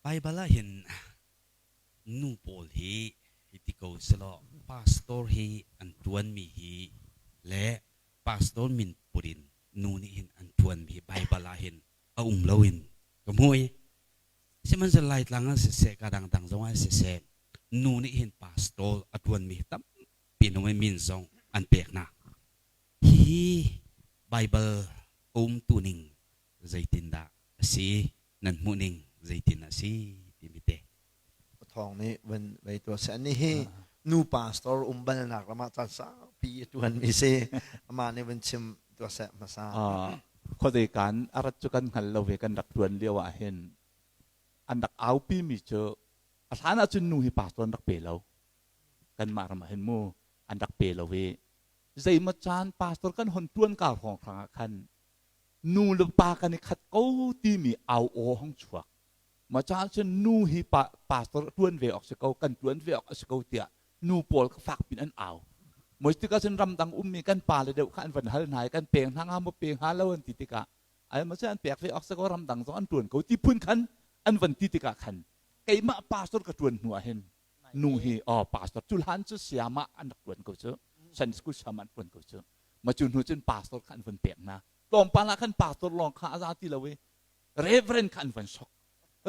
Baibal ah hin nu pawl hi hiti ko selaw pastor hi an ṭuanmi hi le pastor min put in nu nih hin an ṭuanmi hi Baibal ah hin a um lo in ka hmu i sihmanhsehlaw Laitlang ah siseh ka dangdang zong ah siseh nu nih hin pastor a ṭuanmi hi tampi nung in min zong an pek hna. Hihi Baibal a umtu ning zeitindah a si nan hmuh ning zeitin a si timi te. Thawng nih van vei tuah seh ani hi nu pastor um balnak ram ah caan saupi a tuan mi si amah nih van chim tuah seh hmasa. Khuadei kan a rat cu kan hngal lo ve kan rak tuan lio ah hin an rak aupi mi cu a hlan ah cun nu hi pastor an rak pe lo kanmah ram ah hin mu an rak pe lo i zeimaw caan pastor kan hon tuan ka hrawng hrang ah khan nu le pa kan i khat ko timi au aw hong chuak ma caan cun nu hi pa pastor tuan ve awk si ko kan tuan ve awk a si ko tiah nu pawl kha fak pin an au moi tikah cun ramdang ummi kan pa le deuh kha an van hal hna i kan peng hna nga maw pe hnga lo an ti tikah ai ma an pek ve awk si ko ramdang zong an tuan ko ti phun khan an van ti tikah khan keimah pastor ka tuan hnu ah hin nu hi oh pastor cu hlan cu siama an rak tuan ko cu Sunday school siama an tuan ko cu ma cu hnu cun pastor kha an van pek hna tlawmpal ah khan pastor lawng kha a za ti lo i reverend kha an van sok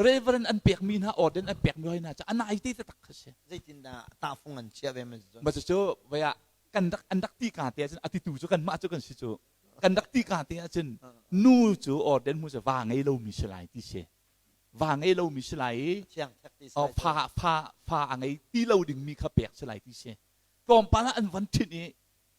reverend an pek mi hna order an pek mi hoi hna cu a nai te tak kha si zeitindah tahfung an chia ve ma ma cu vaya kan rak an rak ti ka te ahcun atitu cu kan mah cu kan si cu kan rak ti ka te ahcun nu cu order mu cu va ngei lo mi si lai ti si va ngei lo mi si lai i fa fa fa a ngei ti lo ding mi kha pek si lai ti si tlawmpal ah an van ṭhinh i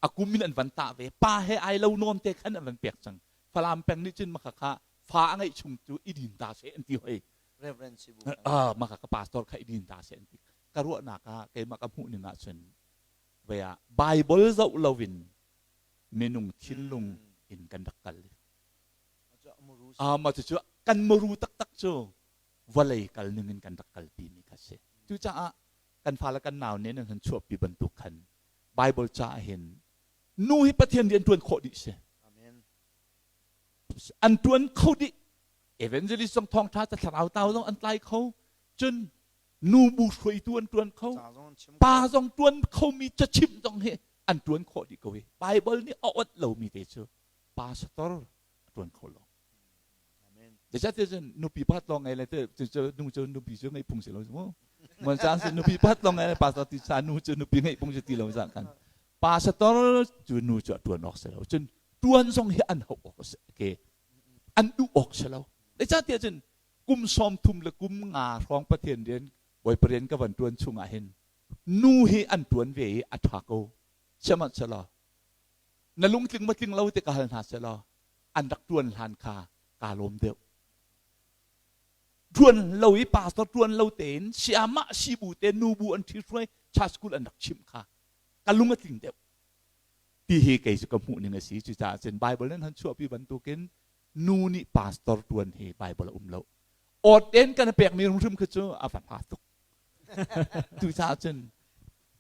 a kum in an van tah ve pa he ai lo nawn te khan an van pek cang Falam peng nih cun maka kha fa a ngeih chung cu i din ta seh an ti hoi Reverend Sibu ah maka ka pastor kha i din ta seh an ti ka ruahnak ah keimah ka hmuh ning ah cun vei ah Bible zoh loin minung thinlung in kan rak kal ah ma cu kan muru taktak cu vawlei kal ning in kan rak kalpi mi kha si cucaah kan fale kan nau nih nan han chuahpi bantuk khan Bible ca ah hin nu hi Pathian rian ṭuan khawh dih si. An ṭuan kho dih. Evangelist zong thawngṭha ca thlarau tau zong an tlai kho. Cun nu bu hruaitu an ṭuan kho. Pa zong ṭuan khomi cachimh zong hi an ṭuan khawh dih ko hi. Bible nih a onh lomi te cu pastor a ṭuan kho lo. Zeicahtiah nupi pakhat lawng ngei le nu cu nupi cu ngeih phung si lo mu. Mon caan cu nupi pakhat lawng ngei le pastor ti sa nu cu nupi ngeih phung si ti lo za kan. Pastor cu nu cu a tuan awk si lo. Cun tuan zong hi an hauh awk si ke. An duh awk si lo. Zeicahtiah cun kum 30 le kum nga hrawng Pathian rian Bawipa rian ka van tuan chung ah hin nu hi an tuan ve i a tha ko. Sihmanhsehlaw na lungtling ma tling lo ti ka hal hna selaw an rak ṭuan hlan kha kaa lawm deuh. Ṭuan lo i pastor ṭuan lo tein siamah sibu te nubu an ṭhithruai church school an rak chimh kha ka lung a tling deuh. Ti hi kei cu ka hmuh ning a si. Cucaah cun Bible nan han chuahpi bantukin nu nih pastor ṭuan hi Bible a um lo. Awt-en kan pekmi hrimhrim khi cu a van ha tuk. Cucaah cun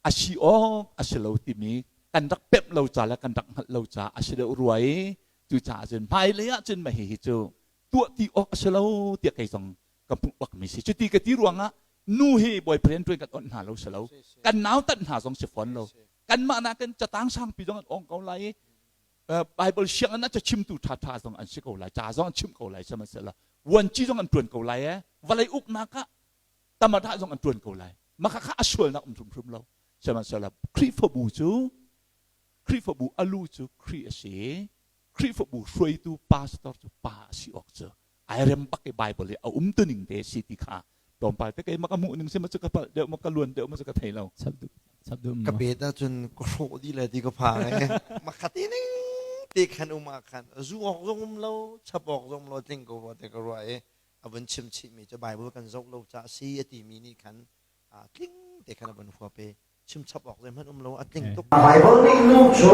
a si awk a si lo timi kan rak pemh lo ca le kan rak hngalh lo ca a si deuh rua i cucaah cun hmailei ah cun mah hihi cu tuah ti awk a si lo tiah kei zong ka hmuh bakmi si. Cuti ka ti ruangah nu hi boyfriend ṭuan kan onh hna lo si lo. Kan nautat hna zong si fawn lo. Kanmah nakin catang sangpi zong an ong ko lai i Bible sianginn ah cachimtu ṭhaṭha zong an si ko lai, ca zong an chimh ko lai sihmanhsehlaw vuanci zong an ṭuan ko lai ee. Vawlei uknak ah tamadah zong an ṭuan ko lai. Mah kha a sualnak um hrimhrim lo. Sihmanhsehlaw Khrihfabu cu Khrihfabu a lu cu Khrih a si i Khrihfabu hruaitu pastor cu pa a si awk cu ai rem bak i Bible i a umtuning te si ti kha tlawmpal te keimah ka hmuh ning si ma cu ka palh deuh ma ka luan deuh ma cu ka thei lo. Ka bet ahcun ka hrawh dih le ti ka phang e. Makhati ning te khan um ah khan zu awk zong um lo chap awk zong lo tling ko rua te ka ruah i a vun chim chihmi cu Bible kan zoh lo caah si a timi nih khan tling te khan a vun huap i chimchap awk zeihmanh um lo a tling tuk. Bible nih nu cu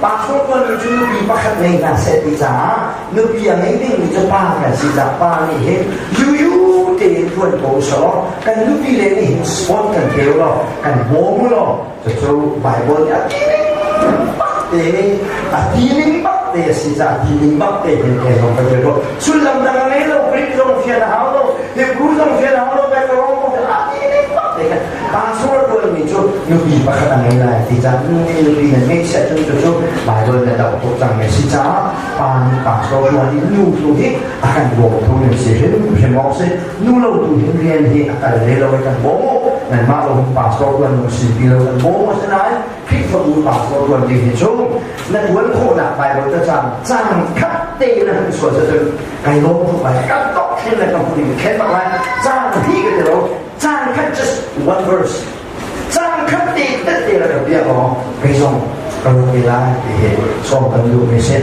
pastor tuanmi cu nupi pakhat ngei hna seh ti caah nupi a ngei dingmi cu pa kan si caah pa nih hin yuyu tein tuan ko usih kan nupi le nih hin sport kan pe law kan bawm law cucu Bible nih a ti bak te a ti ning bak te a si caah ti ning bak te hin ke zong kan ko sullam dang a ngei lo Greek zong fian a hau lo Hebrew zong fian a hau lo. caah nu nih nupi nan ngeih siah cun cucu Baibal na doh tuk cang mi si caah pa nih pastor tuan i nu tu hi a kan bawmtu nan si hrimhrim awk si. Nu lo tu hin rian hi a kal ve lo i kan bawm u. Nanmah lo hin pastor tuan nu si ti lo kan bawm a si nain Khrihfabu pastor tuan ding hi cu na tuan khawhnak Baibal cacang cang khat te na hun sual cun kai lawm tuk lai kan tok khen le kan hun khen bak lai cang hi ka ti lo cang khat just one verse cang khat te tet te la ka bia ko kei zong ka ru te lai ti hi sawm kan duh mi si.